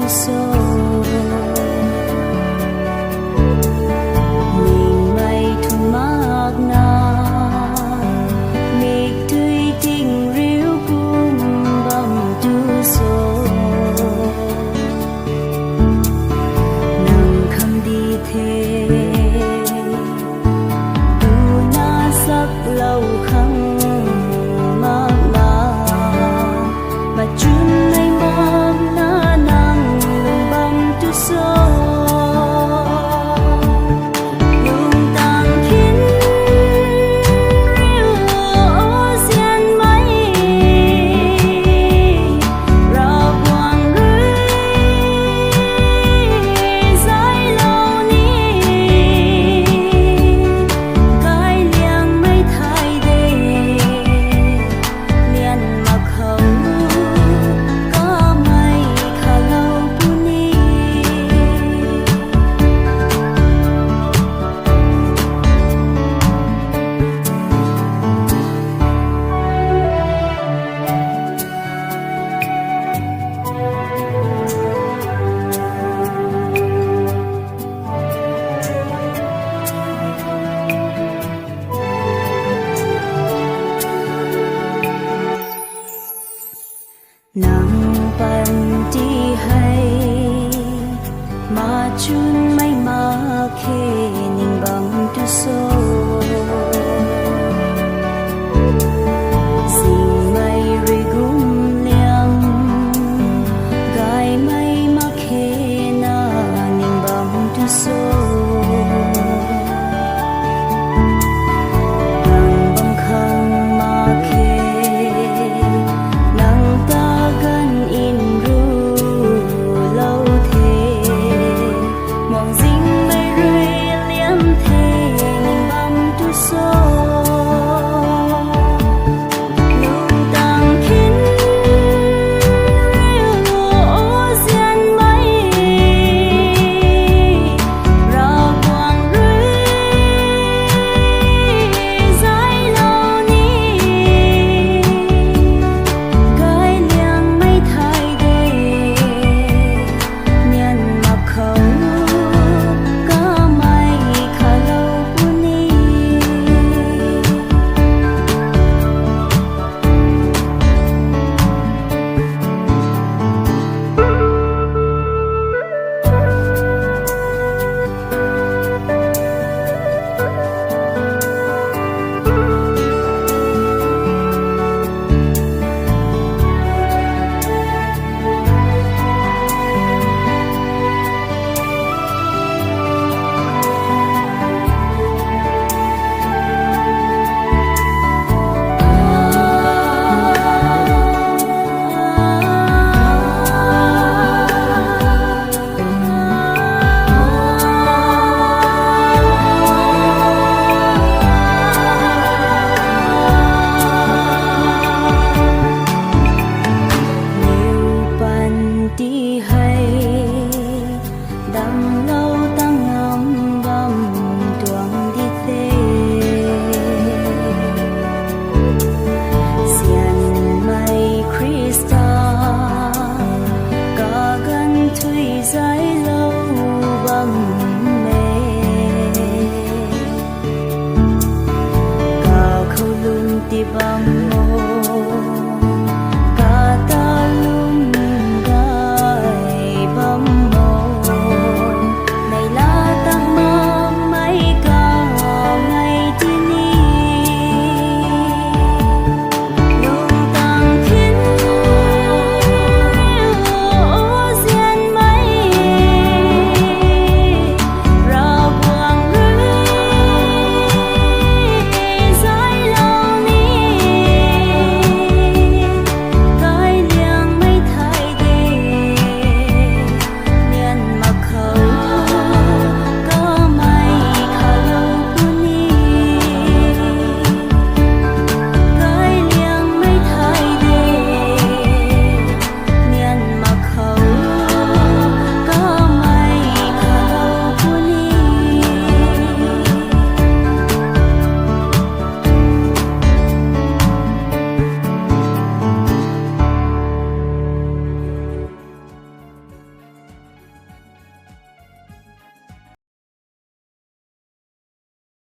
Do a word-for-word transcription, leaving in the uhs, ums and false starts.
so, ningmei thu makna, mik tui ting riu kum bam tu so, nang kham di the, tuna saklou khang makna, machunmei makna nang lung bam tu so. Lungtang khin riu o zianmei, Ravguangc rui zaylou ni, gayliangmei thay de, lian mak khou kamei khalou puni. Nang panty hei machunmei mak khe ning bam tu so. Zingmei rui gum liam gaymei mak khe na ning bam tu so. Nang bam khang mak khe, nang ta ganv nrulou the, muang zingmei rui liam the ning bam tu so. Lungtang khin riu o zianmei, Ravguangc rui zaylou ni, gayliangmei thay de, lian mak khou kamei khalou puni. Niw panty hei damclou tang ngam bam tuang di the. Sianmei Khrista kaganv thui zaylou bam e. Kakhou lum ti bam